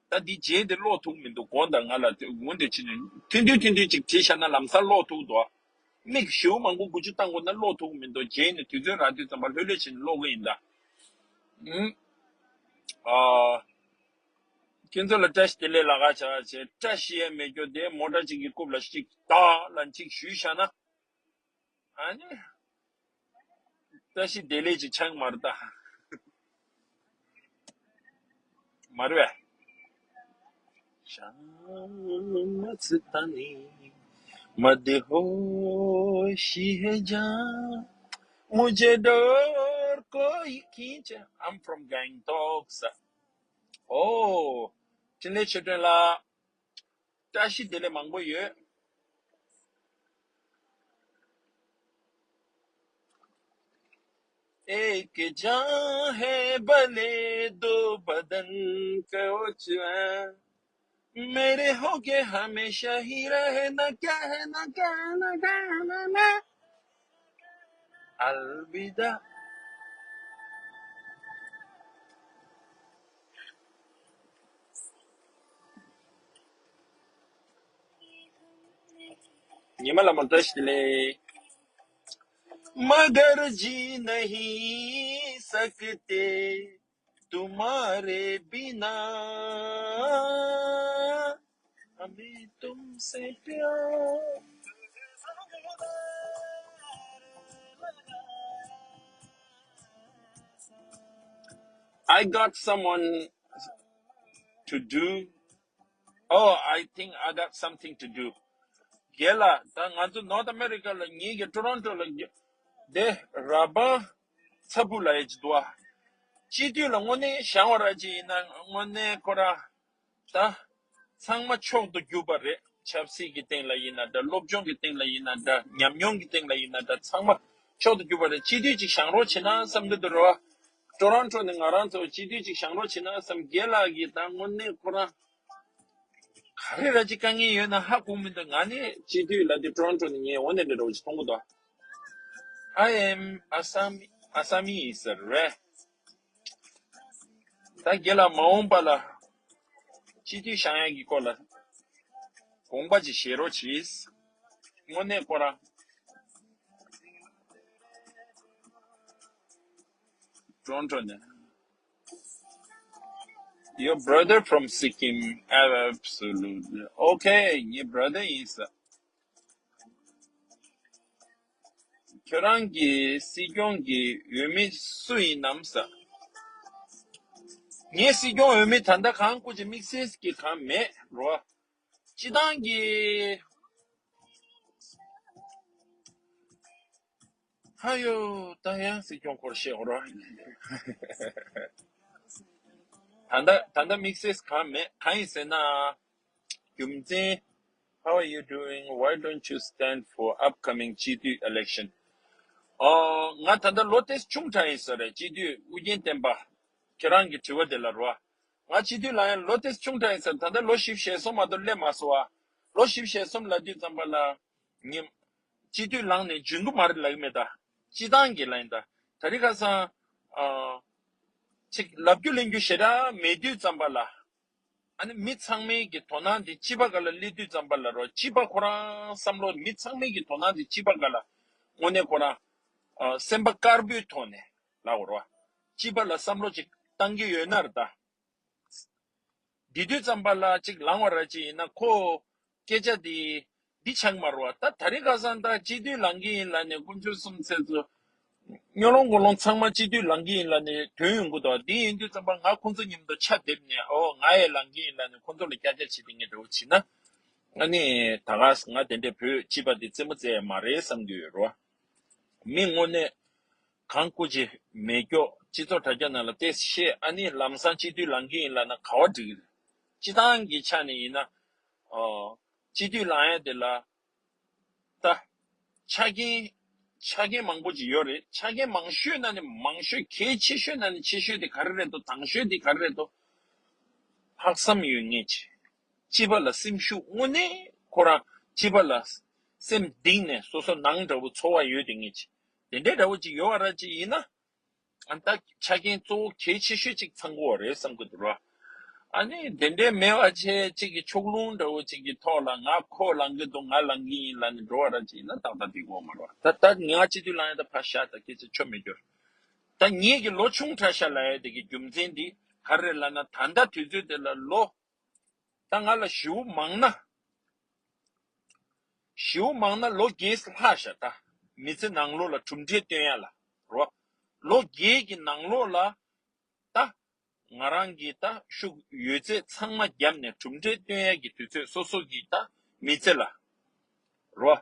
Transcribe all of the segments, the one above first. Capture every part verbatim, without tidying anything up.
ད་འདི་རྗེས་དེ་ཀློག་ཐུབ་མི་འདུག་དགོངས་དག་ང་ལ་དེ་འོན་ཏེ་ཕྱིན་ནས་ཐུན་ཐུན་ཐུན་ཐུན་ཅིག་བྲིས་བཞག་ན་ལམ་སང་ཀློག་ཐུབ་འདུག་མིག་ཞུ་མང་པོ་དགུ་བཅུ་བཏང་དགོས་ན་ཀློག་ཐུབ་མི་འདུག་རྗེས་ནས་དུས་ཚོད་རག་དུས་ཙམ་པ་ལྷོད་ལྷོད་བྱས་ནས་ཀློག་གི་ཡིན་ད། ཨུམ། ཨ། ཁྱེད་ཚོ་ལ་བཀྲ་ཤིས་བདེ་ལེགས་ལབ་ག་བྱ་བྱས། བཀྲ་ཤིས་ཡས་མེད་རྒྱུ་དེ་མོ་ཊ་གཅིག་གི་རྐུབ་ལ་གཅིག་བཏགས་ལ་གཅིག་གཞུས་བཞག་ན། ཨ་ནི། བཀྲ་ཤིས་བདེ་ལེགས་ཅིག་ཆགས་མ་རེད་ད། མ་རེད་པས། शाम मस्तानी मदहोशी है जान मुझे डोर कोई खींचे। I'm from Gangtok sir. ཨོ། འཕྲིན་ལས་ཆོས་སྒྲོན་ལགས། བཀྲ་ཤིས་བདེ་ལེགས་མང་པོ་ཡོད། एक जान है भले दो बदन कोच मेरे होके हमेशा ही रहना क्या है ना क्या ना क्या ना ना अलविदा। ཉི་མ་ལ་མོ་བཀྲ་ཤིས་བདེ་ལེགས། मगर जी नहीं सकते तुम्हारे बिना हमें तुमसे प्यार। I got someone to do. Oh, I think I got something to do. རྒན་ལགས། ད་ང་ཚོ་North America ལ་ངེད་ཀྱི་Toronto ལ་འདི་ར་བ་ཚ་བུ་ལ་ཡ་ཅི་འདུག་ཨ། སྤྱི་འཐུས་ལ་དངོས་གནས་བཞེངས་པ་ར་ཅིག་ཡིན་ན་དངོས་གནས་ཁོ་ར་ད་ཚང་མ་མཆོག་ཏུ་གྱུར་པ་རེད། ཆབ་སྲིད་ཀྱི་སྟེང་ལ་ཡིན་ན་འདྲ། སློབ་སྦྱོང་གི་སྟེང་ལ་ཡིན་ན་འདྲ། ཉམས་མྱོང་གི་སྟེང་ལ་ཡིན་ན་འདྲ། ཚང་མ་མཆོག་ཏུ་གྱུར་པ་རེད། སྤྱི་འཐུས་ཅིག་བཞེངས་རོགས་བྱེད་ན་བསམ་གྱི་འདུག་ར་བ། Toronto ནས་ང་རང་ཚོ་སྤྱི་འཐུས་ཅིག་བཞེངས་རོགས་བྱེད་ན་བསམ། རྒན་ལགས་ཀྱིས་ད་དངོས་གནས་ཁོ་རང་ག་རེ་ར་ཅིག་དཀའ་ངལ་ཡོད་ན་ཧ་གོ་མི་འདུག་ང་ནི་སྤྱི་འཐུས་ལ་དེ་Toronto ནས་ངས་འོ་ནས་འདྲ་འདྲ་བོ་ཅིག་མཐོང་གི་འདུག I am Assam, Assamese རེད། ད་རྒན་ལགས་མ་འོངས་པ་ལ་སྤྱི་འཐུས་བཞེངས་ཡག་གི་སྐོར་ལ་དགོངས་པ་ཅིག་བཞེས་རོགས་གྱིས། དངོས་གནས་ཁོ་རང་Toronto ནས། Your brother from Sikkim. Absolutely. Okay, ངའི་brother ཡིན་ས། ཁྱོད་རང་གི་སྲིད་སྐྱོང་གི་འོས་མི་སུ་ཡིན་ནམ་ས། ངའི་སྲིད་སྐྱོང་འོས་མི་ད་ལྟ་གང་སྐུ་ཅི་དམིགས་བསལ་གྱི་གང་མེད་རོ། སྤྱི་བཏང་གི་ཧ་ཡོ། ད་ཡང་སྲིད་སྐྱོང་སྐོར་བཤད་འོ་རོ། ད་ལྟ་ད་ལྟ་དམིགས་བསལ་གང་མེད། གང་ཡིན་ཟེར་ན། རྒྱུ་མཚན། How are you doing? Why don't you stand for upcoming སྤྱི་འཐུས་election? ཨོ། ང་ད་ལྟ་ལོ་ཏོག་ཙམ་ཆུང་དྲགས་ཡིན་ས་རེད། སྤྱི་འཐུས་ཨུ་རྒྱན་བསྟན་པ། ཁྱེད་རང་གི་དྲི་བ་དེ་ལ་རོ། ང་སྤྱི་འཐུས་ལངས་ཡ་ལོ་ཏོག་ཙམ་ཆུང་དྲགས་ཡིན་ས་རེད། ད་ལྟ་ལོ་བཞི་བཅུ་ཞེ་གསུམ་མ་གཏོགས་སླེབས་མ་སོང་བ། ལོ་བཞི་བཅུ་ཞེ་གསུམ་ལབ་དུས་ཙམ་པ་ལ། ངས་སྤྱི་འཐུས་ལངས་ནས་འཇོན་གི་མ་རེད་ལབ་ཀྱི་མེད་ད། སྤྱི་བཏང་གི་ལབ་ཡིན་ད། ད་རེས་ཁ་སང་། ཨ། ཅིག་ལབ་རྒྱུ་གླེང་རྒྱུ་ཞེ་དྲག་མེད་དུས་ཙམ་པ་ལ། ཨ་ནི་མི་ཚང་མའི་གི་དོ་སྣང་དེ་སྤྱི་པ་སྒང་ལ་སླེབས་དུས་ཙམ་པ་ལ་རོ། སྤྱི་པ་ཁོ་རང་བསམ་བློ། མི་ཚང་མའི་གི་དོ་སྣང་དེ་སྤྱི་པ་སྒང་ལ་དངོས་གནས་ཁོ་རང་། ཨ། སེམས་པ་དཀར་པོའི་ཐོག་ནས་ལབ་དགོས་རོ། སྤྱི་པ་ལ་བསམ་བློ་ཅིག་བཏང་གི་ཡོད་ན་རེད་ད། འདི་དུས་ཙམ་པ་ལ་ཅིག་ལངས་པ་ར་ཅིག་ཡིན་ན་ཁོ་སྐད་ཆ་འདི་འདི་ཆགས་མ་རེད་བ། ད་ད་རེས་ཁ་སང་ད་སྤྱི་འཐུས་ལངས་ཀྱི་ཡིན་ལབ་ནས་དཀོན་མཆོག་གསུམ་ཚེ་ཚོ་སྨྱོ་ལོང་མགོ་ལོང་ཚང་མ་སྤྱི་འཐུས་ལངས་ཀྱི་ཡིན་ལབ་ནས་ཐོན་ཡོང་གི་འདུག་འདི་ཡིན་དུས་ཙམ་པ་ང་ཁོང་ཚོ་མཉམ་དུ་ཕྱག་འདེབས་ནས་ཨོ་ང་ཡང་ལངས་ཀྱི་ཡིན་ལབ་ནས་ཁོང་ཚོ་ལ་སྐྱག་རྫུན་བྱེད་དེ་ངས་འདྲ་བོ་བྱས་ན། ཨ་ནི་ད་ག་ང་དེ་འདྲའི་བོད་སྤྱི་པ་འདི་རྩེད་མོ་རྩེ་ཡ་མ་རེད་བསམ་གྱི་ཡོད་རེད་བ། མི་དངོས་གནས། གང་སྐུ་ཅི་མེད་སྐྱོ་སྤྱི་ཚོགས་དྲ་རྒྱ་ནང་ལ་ཏོག་ཙམ་བཤད། ཨ་ནི་ལམ་སང་སྤྱི་འཐུས་ལངས་ཀྱི་ཡིན་ལབ་ན་ག་བ་འགྲིག་གི་རེད། སྤྱི་བཏང་གི་ཆ་ནས་ཡིན་ན། ཨོ། སྤྱི་འཐུས་ལངས་ཡ་དེ་ལ། ད། ཆ་རྐྱེན། ཆ་རྐྱེན་མང་པོ་ཅིག་ཡོད་རེད། ཆ་རྐྱེན་མང་ཤོས་ནང་ནས་མང་ཤོས་གལ་ཆེ་ཤོས་ནང་ནས་ཆེ་ཤོས་དེ་ག་རེ་རེད་དོ། དང་ཤོས་དེ་ག་རེ་རེད་དོ། ལྷག་བསམ་ཡོད་མཁན་ཅིག་སྤྱི་པ་ལ་སེམས་ཤུགས་དངོས་གནས་ཁོ་རང་སྤྱི་པ་ལ་སེམས་གཏིང་ནས་སོ་སོ་ནང་འདྲ་བོ་ཚོར་བ་ཡོད་དེ་ངེས་ཅིག་དེ་འདྲའི་འདྲ་བོ་ཅིག་ཡོད་པ་ར་ཅིག་ཡིན་ན། ཨ་ད་ཆ་རྐྱེན་གཙོ་བོ་གལ་ཆེ་ཤོས་ཅིག་ཚང་གི་ཡོད་རེད་བསམ་གི་འདུག་ར། ཨ་ནི་དེ་འདྲའི་མེད་པ་བྱས་གཅིག་གི་ཕྱོགས་ལྷུང་འདྲ་བོ་གཅིག་གི་ཐོག་ལ་ང་ཁོ་ལངས་ཀྱི་འདུག་ང་ལངས་ཀྱི་ཡིན་ལབ་ནས་འགྲོ་བ་ར་ཅིག་ཡིན་ན་ཏག་ཏག་འགྲིག་གི་ཡོད་མ་རེད་བ། ད་ད་ང་སྤྱི་འཐུས་ལངས་ཡ་ད་ཕར་བཞག་ད་སྐད་ཆ་ཆོ་མི་འགྱུར། ད་ངེད་ཀྱི་ལོ་ཆུང་དྲགས་ཤག་ལབ་ཡ་དེ་གི་རྒྱུ་མཚན་འདི་ག་རེ་ལབ་ན། ད་ལྟ་དུས་ཚོད་དེ་ལ་ལོ་ད་ང་ལ་ཞེ་པོ་མང་ན། ཞེ་པོ་མང་ན་ལོ་བརྒྱད་ལྷག་ཤག་ད་མི་ཚེ་ནང་ལོགས་ལ་གྲུབ་འབྲས་སྟོན་ཡ་ལ་རོ། ལོ་བརྒྱད་ཀྱི་ནང་ལོགས་ལ་ད་ང་རང་གི་ད་ཤུགས་ཡོད་ཚད་ཚང་མ་བརྒྱབ་ནས་གྲུབ་འབྲས་སྟོན་ཡ་གི་དུས་ཚོད་སོ་སོ་གི་ད་མི་ཚེ་ལ་རོ།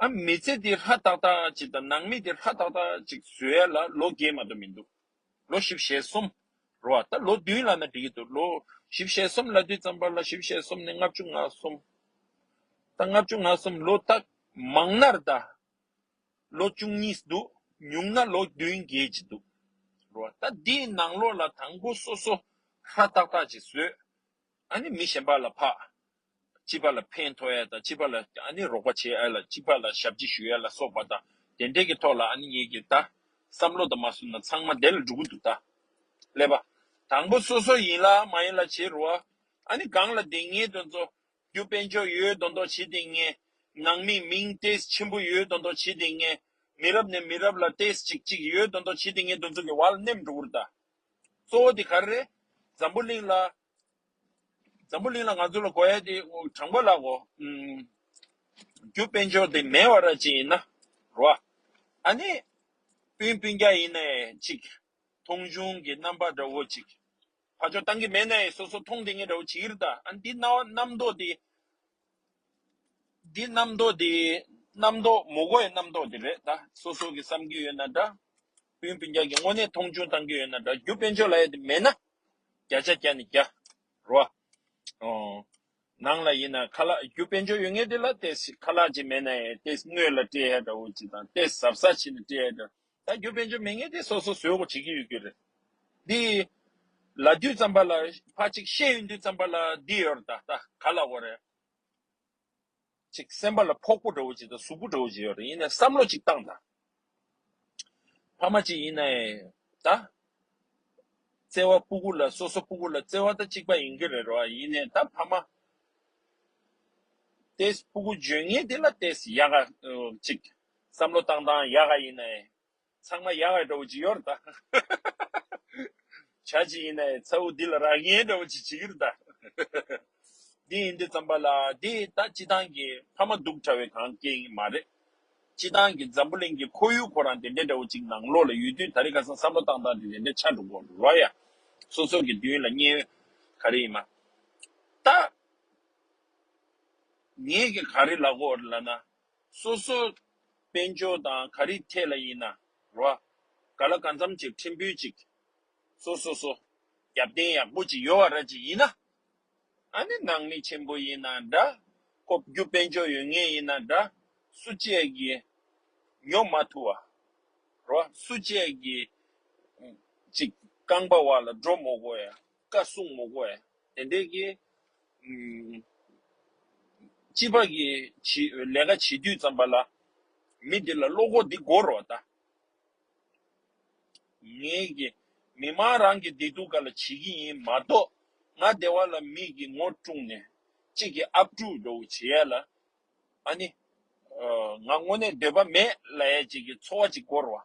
ཨ་མི་ཚེ་འདི་ཧྲ་ཏག་ཏག་ཅིག་དང་ནང་མི་འདི་ཧྲ་ཏག་ཏག་ཅིག་བཟོ་ཡ་ལ་ལོ་བརྒྱད་མ་གཏོགས་མི་འདུག་ལོ་བཞི་བཅུ་ཞེ་གསུམ་རོ། ད་ལོ་བདུན་ལབ་ན་འགྲིག་གི་འདུག་ལོ་བཞི་བཅུ་ཞེ་གསུམ་ལབ་དུས་ཙམ་པ་ལ་བཞི་བཅུ་ཞེ་གསུམ་ནས་ལྔ་བཅུ་ང་གསུམ། ད་ལྔ་བཅུ་ང་གསུམ་ལོ་ད་མང་ན་ར་ད་ལོ་བཅུ་གཉིས་འདུག་ཉུང་ན་ལོ་བདུན་བརྒྱད་ཅིག་འདུག་རོ། ད་འདིའི་ནང་ལོགས་ལ་དང་པོ་སོ་སོ་ཧྲ་ཏག་ཏག་ཅིག་བཟོས། ཨ་ནི་མི་གཞན་པ་ལ་ཕར་སྤྱི་པ་ལ་ཕན་ཐོགས་ཡ་དང་སྤྱི་པ་ལ་ཨ་ནི་རོགས་པ་བྱེད་ཡ་ལ་སྤྱི་པ་ལ་ཞབས་ཕྱི་ཞུ་ཡ་ལ་སོགས་པ་དང་དེ་འདྲས་ཀྱི་ཐོག་ལ་ཨ་ནི་ངེད་ཀྱི་ད་བསམ་བློ་དང་མ་བཟུང་ན་ཚང་མ་དེ་ལ་འགྲོ་གི་འདུག་ད་ཀླད་པ་དང་པོ་སོ་སོ་ཡིན་ལ་མ་ཡིན་ལ་བྱེད་རོགས། ཨ་ནི་སྒང་ལ་དེ་ངེད་དེ་ཚོ་རྒྱུ་དཔལ་འབྱོར་ཡོད་མདོག་མདོག་བྱེད་དེ་ངེད་ནང་མི་མིང་ཏོག་ཙམ་ཆེན་པོ་ཡོད་མདོག་མདོག་བྱེད་དེ་ངེད་མི་རབས་ནས་མི་རབས་ལ་ཏོག་ཙམ་ཅིག་ཅིག་ཡོད་མདོག་མདོག་བྱེད་དེ་ངེད་དེ་ཚོ་གི་བར་ལ་མནན་འགྲོ་གི་རེད་ད། གཙོ་བོ་དེ་ག་རེ་རེད། འཛམ་བུ་གླིང་ལ། འཛམ་བུ་གླིང་ལ་ང་ཚོ་ལ་དགོས་ཡ་དེ་དྲང་པོ་ལབ་དགོས། ཨུམ། རྒྱུ་དཔལ་འབྱོར་དེ་མེད་པ་ར་ཅིག་ཡིན་ན་རོ། ཨ་ནི། སྤུན་སྤུན་ཀྱག་ཡིན་ནའི་ཅིག་མཐོང་ཆུང་གི་རྣམ་པ་འདྲ་བོ་ཅིག་ཕར་ཕྱོགས་བཏང་གི་མེད་ནའི་སོ་སོ་མཐོང་བསྡད་མཁན་འདྲ་བོ་ཅིག་ཡིན་ད། ཨ་འདི་རྣམ་རྣམ་རྟོག་དེ། འདི་རྣམ་རྟོག་འདི་རྣམ་རྟོག་མོ་གོ་ཡི་རྣམ་རྟོག་འདི་རེད་ད། སོ་སོ་གི་བསམ་གྱི་ཡོད་ན་འདྲ། སྤུན་སྤུན་ཀྱག་གི་དངོས་གནས་མཐོང་ཆུང་བཏང་གི་ཡོད་ན་འདྲ། རྒྱུ་དཔལ་འབྱོར་ལབ་ཡ་དེ་མེད་ན། བརྒྱ་ཆ་བརྒྱ་ནས་བརྒྱ། རོ། ཨོ། ནང་ལ་ཡིན་ན་ཁ་ལག་རྒྱུ་དཔལ་འབྱོར་ཡོད་མཁན་དེ་ལ་ཏོག་ཙམ་ཁ་ལག་ཅིག་མེད་ན་ཡང་ཏོག་ཙམ་སྔོན་ལ་སྤྲད་ཡ་འདྲ་བོ་ཅིག་དང་ཏོག་ཙམ་གཟབ་གཟབ་བྱས་ནས་སྤྲད་ཡ་འདྲ། ད་རྒྱུ་དཔལ་འབྱོར་མེད་མཁན་དེ་སོ་སོ་བཟོ་དགོས་བྱེད་ཀྱི་ཡོད་ཀྱི་རེད། འདི། ལབ་དུས་ཙམ་པ་ལ་ཕར་ཅིག་བཤད་ཡོང་དུས་ཙམ་པ་ལ་འདི་ཡོད་རེད་ད། ད་ག་ལབ་དགོས་རེད། ཅིག་སེམས་པ་ལ་ཕོག་པོ་འདྲ་བོ་ཅིག་དང་ཟུག་པོ་འདྲ་བོ་ཅིག་ཡོད་རེད། ཡིན་ནའི་བསམ་བློ་ཅིག་བཏང་དང་། ཕ་མ་ཅིག་ཡིན་ནའི་ད། བརྩེ་བ་སྤུ་གུ་ལ་སོ་སོ་སྤུ་གུ་ལ་བརྩེ་བ་ད་གཅིག་པ་ཡིན་གྱི་རེད་རོ། ཡིན་ནའི་ད་ཕ་མ། ཏོག་ཙམ་སྤུ་གུ་འཇོན་མཁན་དེ་ལ་ཏོག་ཙམ་ཡག་ག་ཅིག་བསམ་བློ་བཏང་སྟངས་ཡག་ག་ཡིན་ནའི། ཚང་མ་ཡག་ག་འདྲ་བོ་ཅིག་ཡོད་རེད་ད། བྱ་ཅིག་ཡིན་ནའི་ཚ་བོ་འདི་ལ་རག་ངན་འདྲ་བོ་ཅིག་བྱེད་ཀྱི་རེད་ད། འདི་ཡིན་དུས་ཙམ་པ་ལ་འདི་ད་སྤྱི་བཏང་གི་ཕ་མ་སྡུག་ཕྲ་བའི་གང་སྐྱེ་ཡིན་མ་རེད། སྤྱི་བཏང་གི་འཛམ་བུ་གླིང་གི་ཁོར་ཡུག་ཁོ་རང་དེ་འདྲ་འདྲ་བོ་ཅིག་ནང་ལོགས་ལ་ཡོད་དུས་ད་རེས་ཁ་སང་བསམ་བློ་བཏང་སྟངས་དེ་དེ་འདྲ་ཆགས་འགྲོ་གི་རེད་རོ་ཡ། སོ་སོ་གི་མདུན་ལ་གཉེར་ག་རེ་ཡིན་མ། ད། ངས་ཀྱི་ག་རེ་ལབ་དགོས་རེད་ལབ་ན། སོ་སོ་དཔལ་འབྱོར་དང་ག་རེ་ཐད་ལ་ཡིན་ན་རོ། ག་ལ་གང་འཚམ་ཅིག་ཕྲན་བུ་ཅིག་སོ་སོ་སོ། རྒྱབ་རྟེན་ཡག་པོ་ཅིག་ཡོད་པ་ར་ཅིག་ཡིན་ན། ཨ་ནི་ནང་མི་ཆེན་པོ་ཡིན་ན་འདྲ། ཁོ་རྒྱུ་དཔལ་འབྱོར་ཡོད་མཁན་ཡིན་ན་འདྲ། སུ་གཅིག་གིས་ཉོ་མ་ཐུབ་པ། རོ། སུ་གཅིག་གིས་ཅིག་རྐང་པ་བར་ལ་འགྲོ་མ་དགོས་ཡ། བཀའ་གསུང་མ་དགོས་ཡ། དེ་འདྲའི་གི། ཨུམ། སྤྱི་པ་གི་བྱེད་ལས་ཀ་བྱེད་དུས་ཙམ་པ་ལ། མི་འདི་ལ་བློ་ཁོག་འདི་དགོས་རེད་བ་ད། ངས་ཀྱི་མི་མང་རང་གི་བདེ་སྡུག་སྒང་ལ་བྱེད་ཀྱི་ཡིན་མ་གཏོགས། ང་སྡེ་བ་ལ་མི་གི་ངོ་དཀྲུགས་ནས་གཅིག་གི་ཨབ་ཕྲུག་འདྲ་བོ་བྱེད་ཡ་ལ། ཨ་ནི། ཨ། ང་དངོས་གནས་འདོད་པ་མེད་ལབ་ཡ་གཅིག་གི་ཚོར་བ་གཅིག་དགོས་རེད་བ།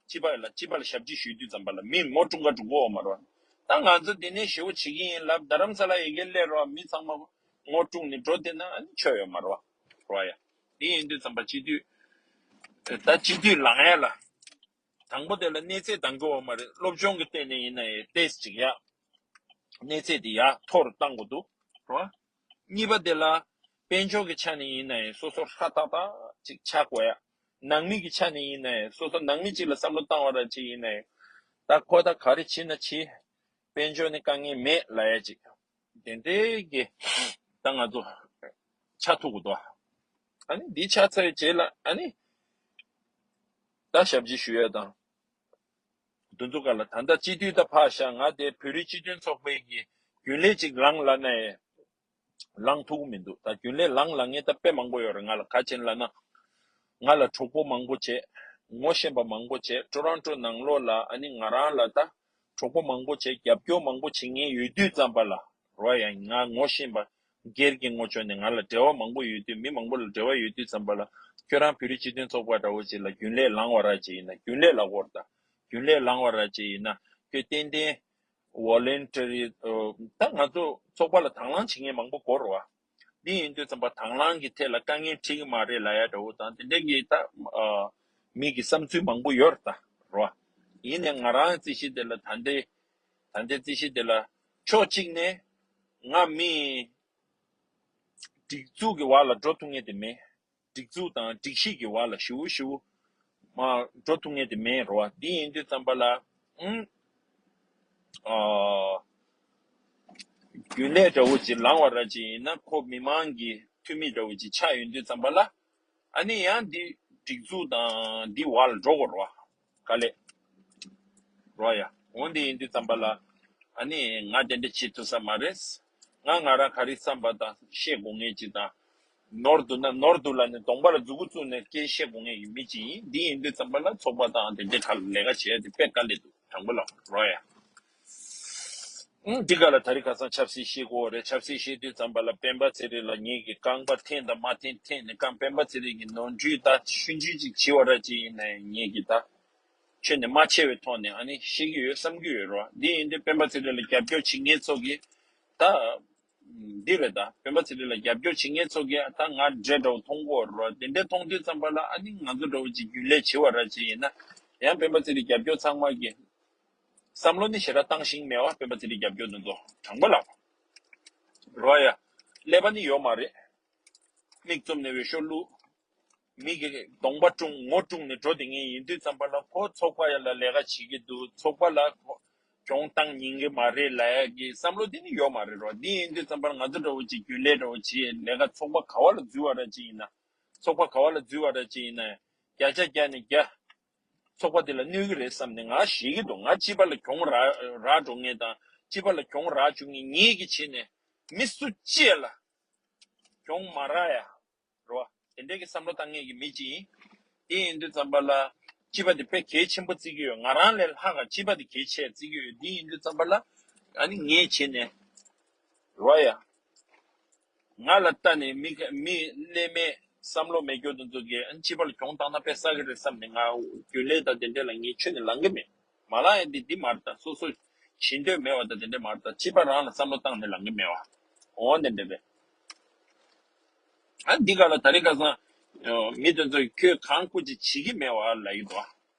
སྤྱི་པ་ལ་སྤྱི་པ་ལ་ཞབས་ཕྱི་ཞུ་དུས་ཙམ་པ་ལ་མི་ངོ་དཀྲུག་ག་དཀྲུག་གོ་མ་རེད་བ། ད་ང་ཚོ་འདི་ནས་ཞེ་པོ་བྱེད་ཀྱི་ཡིན་ལབ་རྡ་རམ་ས་ལ་ཡི་གེ་སླེབས་རེད་བ། མི་ཚང་མ་ངོ་དཀྲུགས་ནས་འགྲོ་བསྡད་ན་ཨ་ནི་ཆོ་ཡོད་མ་རེད་བ། རེད་བ་ཡ། དེ་ཡིན་དུས་ཙམ་པ་སྤྱི་འཐུས། ད་སྤྱི་འཐུས་ལངས་ཡ་ལ། དང་པོ་དེ་ལ་གནས་ཚད་འདང་གི་ཡོད་མ་རེད། སློབ་སྦྱོང་གི་སྟེང་ནས་ཡིན་ན་ཡང་ཏོག་ཙམ་ཅིག་ཡར། གནས་ཚད་དེ་ཡར་མཐོ་རུ་བཏང་དགོས་འདུག་རོ། གཉིས་པ་དེ་ལ་དཔལ་འབྱོར་གྱི་ཆ་ནས་ཡིན་ན་ཡང་སོ་སོ་ཧྲ་ཏག་ཏག་ཅིག་ཆགས་དགོས་ཡ། ནང་མི་གི་ཆ་ནས་ཡིན་ན་ཡང་སོ་སོ་ནང་མི་གཅིག་ལ་བསམ་བློ་བཏང་བ་ར་ཅིག་ཡིན་ན་ཡང་། ད་ཁོ་ད་ག་རེ་བྱེད་ན་བྱེད། དཔལ་འབྱོར་ནི་དཀའ་ངལ་མེད་ལབ་ཡ་ཅིག་དེ་འདྲའི་གི་ད་ང་ཚོ་ཆགས་ཐུབ་དགོས་འདུག་ཨ་ནི་འདི་ཆགས་ཚར་བའི་རྗེས་ལ་ཨ་ནི་ད་ཞབས་ཕྱི་ཞུ་ཡ་དང་། འདི་ཚོ་ག་ལ་ད་ལྟ་སྤྱི་འཐུས་ད་ཕར་བཞག་ང་དེ་བོད་རིགས་སྤྱི་མཐུན་ཚོགས་པའི་གི་རྒྱུན་ལས་ཅིག་ལངས་ལབ་ན་ཡང་ལངས་ཐུབ་ཀྱི་མི་འདུག་ད་རྒྱུན་ལས་ལངས་ལབ་མཁན་ད་དཔེ་མང་པོ་ཡོད་རེད། ང་ལ་ག་བྱས་ལབ་ན། ང་ལ་གྲོགས་པོ་མང་པོ་བྱས། ངོ་ཤེས་པ་མང་པོ་བྱས། ཊོ་རོན་ཊོ་ནང་ལོགས་ལ་ཨ་ནི་ང་རང་ལ་ད་གྲོགས་པོ་མང་པོ་བྱས། རྒྱབ་སྐྱོར་མང་པོ་བྱེད་མཁན་ཡོད་དུས་ཙམ་པ་ལ། རོ། ཡང་ང་ངོ་ཤེས་པ་སྒེར་གྱི་ངོ་ཕྱོགས་ནས་ང་ལ་འབྲེལ་བ་མང་པོ་ཡོད་དུས། མི་མང་པོ་ལ་འབྲེལ་བ་ཡོད་དུས་ཙམ་པ་ལ། ཁྱོད་རང་བོད་རིགས་སྤྱི་མཐུན་ཚོགས་པ་འདྲ་བོ་ཅིག་ལ་རྒྱུན་ལས་ལངས་བ་ར་ཅིག་ཡིན་ན། རྒྱུན་ལས་ལ་གོ་ར་ད། རྒྱུན་ལས་ལངས་བ་ར་ཅིག་ཡིན་ན། ཁྱོད་ཏན་ཏན་ཝོ་ལན་ཊ་རི། ད་ང་ཚོ་ཚོགས་པ་ལ་དང་བླངས་བྱེད་མཁན་མང་པོ་གོ་རོ། འདི་ཡིན་དུས་ཙམ་པ་དང་བླངས་ཀྱི་ཐད་ལ་དཀའ་ངལ་འཕྲད་ཀྱི་མ་རེད་ལབ་ཡ་འདྲ་བོ་དང་། དེ་འདྲ་གི་ད་ཨ་མི་གི་བསམ་ཚུལ་མང་པོ་ཡོད་རེད་ད་རོ། ཡིན་ནའི་ང་རང་རྩིས་གཞི་དེ་ལ་ད་ལྟའི་ད་ལྟའི་རྩིས་གཞི་དེ་ལ་ཕྱོགས་གཅིག་ནས་ང་མི་སྒྲིག་འཛུགས་ཀྱི་བར་ལ་འགྲོ་ཐུབ་མཁན་དེ་མེད། སྒྲིག་འཛུགས་དང་སྒྲིག་གཞི་གི་བར་ལ་ཞུ་ཞུ་མ་འགྲོ་ཐུབ་མཁན་དེ་མེད་རོ། འདི་ཡིན་དུས་ཙམ་པ་ལ་ཨང་ཨ་རྒྱུན་ལས་འདྲ་བོ་ཅིག་ལངས་བ་ར་ཅིག་ཡིན་ན། ཁོ་མི་མང་གི་འཐུས་མི་འདྲ་བོ་ཅིག་ཆགས་ཡོང་དུས་ཙམ་པ་ལ། ཨ་ནི་ཡང་འདི་སྒྲིག་འཛུགས་དང་འདི་བར་ལ་འགྲོ་དགོས་རོ། དཀའ་ལས་རོ་ཡ། འོ་འདི་ཡིན་དུས་ཙམ་པ་ལ་ཨ་ནི་ང་དེ་འདྲ་བྱེད་ཐུབ་ས་མ་རེད། ང་ང་རང་ག་རེ་བསམ་པ་དང་བཤད་དགོས་ངེས་ཅིག་དང་། ནོར་འདུག་ན་ནོར་འདུག་ལབ་ནས་གདོང་པ་ལ་མཛུ་གུ་བཙུགས་ནས་སྐད་བཤད་དགོས་ངེས་ཀྱི་མི་ཅིག་ཡིན། འདི་ཡིན་དུས་ཙམ་པ་ལ་ཚོགས་པ་དང་དེ་འདྲའི་ཁ་ལ་ལས་ཀ་བྱེད་ཡ་དེ་དཔེ་དཀའ་ལས་འདུག་དྲང་པོ་ལབ་རོ་ཡ། ཨང་། འདི་ག་ལ་ད་རེས་ཁ་སང་ཆབ་སྲིད་བཤད་དགོས་རེད། ཆབ་སྲིད་བཤད་དུས་ཙམ་པ་ལ་སྤེན་པ་ཚེ་རིང་ལ་ངེད་ཀྱི་རྐང་པ་འཐེན་དང་མ་འཐེན་འཐེན་ནས། རྐང་སྤེན་པ་ཚེ་རིང་གི་ནོར་འཁྲུལ་ད་ཆུང་ཆུང་ཅིག་བྱེད་བ་ར་ཅིག་ཡིན་ན་ཡང་ངེད་ཀྱི་ད་ཁྱོན་ནས་མ་ཆེ་བའི་ཐོག་ནས་ཨ་ནི་བཤད་ཀྱི་ཡོད་བསམ་གྱི་ཡོད་རོ། འདི་ཡིན་དུས་སྤེན་པ་ཚེ་རིང་ལ་རྒྱབ་སྐྱོར་བྱེད་མཁན་ཚོ་གིས་ད་འདི་རེད། ད་སྤེན་པ་ཚེ་རིང་ལ་རྒྱབ་སྐྱོར་བྱེད་མཁན་ཚོ་གིས་ད་ང་འདྲེ་འདྲ་བོ་མཐོང་གི་ཡོད་རོ། དེ་འདྲ་མཐོང་དུས་ཙམ་པ་ལ་ཨ་ནི་ང་ཚོ་འདྲ་བོ་ཅིག་རྒྱུན་ལས་བྱེད་བ་ར་ཅིག་ཡིན་ན་ཡང་སྤེན་པ་ཚེ་རིང་རྒྱབ་སྐྱོར་ཚང་མ་གིས་བསམ་བློ་ནི་ཞེ་དྲག་བཏང་ཤེས་མེད་བ། སྤེན་པ་ཚེ་རིང་རྒྱབ་སྐྱོར་འདི་ཚོ་དྲང་པོ་ལབ་རོ་ཡ། ཀླད་པ་ནི་ཡོད་མ་རེད། མིག་བཙུམ་ནས་འོས་ཤོག་བླུགས། མི་གི་གདོང་པ་བཀྲུངས་ངོ་བཀྲུངས་ནས་འགྲོ་བསྡད་མཁན་ཡིན་དུས་ཙམ་པ་ལ་ཁོ་ཚོགས་པ་ཡ་ལ་ལས་ཀ་བྱེད་ཀྱི་འདུག་ཚོགས་པ་ལ་ཁོ་གྱོང་བཏང་ཉན་གི་མ་རེད་ལབ་ཡ་གི་བསམ་བློ་དེ་ནི་ཡོད་མ་རེད་རོ། འདི་ཡིན་དུས་ཙམ་པ་ལ་ང་ཚོ་འདྲ་བོ་ཅིག་རྒྱུན་ལས་འདྲ་བོ་བྱེད་ལས་ཀ་ཚོགས་པ་ག་བ་ལ་འཛུལ་བ་ར་ཅིག་ཡིན་ན། ཚོགས་པ་ག་བ་ལ་འཛུལ་བ་ར་ཅིག་ཡིན་ན་བརྒྱ་ཆ་བརྒྱ་ནས་བརྒྱ། ཚོགས་པ་དེ་ལ་གནོད་གི་རེད་བསམ་ནས་ང་ཞེད་ཀྱི་འདུག་ང་སྤྱི་པ་ལ་གྱོང་རག་རག་འགྲོ་མཁན་དང་སྤྱི་པ་ལ་གྱོང་རག་བཅུག་མཁན་ངེད་ཀྱིས་བྱས་ནས་མི་སུ་གཅིག་ལ་གྱོང་མ་རག་ཡ་རོ། དེ་འདྲའི་གི་བསམ་བློ་བཏང་མཁན་གྱི་མི་གཅིག་ཡིན། དེ་ཡིན་དུས་ཙམ་པ་ལ་སྤྱི་པ་དེ་དཔེ་གལ་ཆེན་པོ་བརྩི་གི་ཡོད། ང་རང་ལས་ལྷག་ག་སྤྱི་པ་དེ་གལ་ཆེ་བརྩི་གི་ཡོད། དེ་ཡིན་དུས་ཙམ་པ་ལ་ཨ་ནི་ངས་བྱས་ནས་རོ་ཡ། ང་ལ་ལྟ་ནས་མི་མི་ཀླད་མེད་བསམ་བློ་མེད་རྒྱུ་དེ་ཚོ་གིས་ཨ་ནི་སྤྱི་པ་ལ་གྱོང་བཏང་ན་དཔེ་བསགས་ཀྱི་རེད་བསམ་ནས་ང་རྒྱུན་ལས་དང་དེ་འདྲ་ལ་ངས་ཁྱོན་ནས་ལངས་ཀྱི་མེད། མ་ལངས་ཡ་འདི་འདི་མ་རེད། ད་སོ་སོ་བྱེད་འདོད་མེད་པ་དང་དེ་འདྲ་མ་རེད། ད་སྤྱི་པ་རང་ལ་བསམ་བློ་བཏང་ནས་ལངས་ཀྱི་མེད་པ། འོ་དེ་འདྲ་རེད། ཨ་འདི་ག་ལ་ད་རེས་ཁ་སང་ཨ་མི་དེ་ཚོས་ཁྱོད་གང་སྐུ་ཅིག་བྱེད་ཀྱི་མེད་པ་ལབ་ཀྱི་འདུག་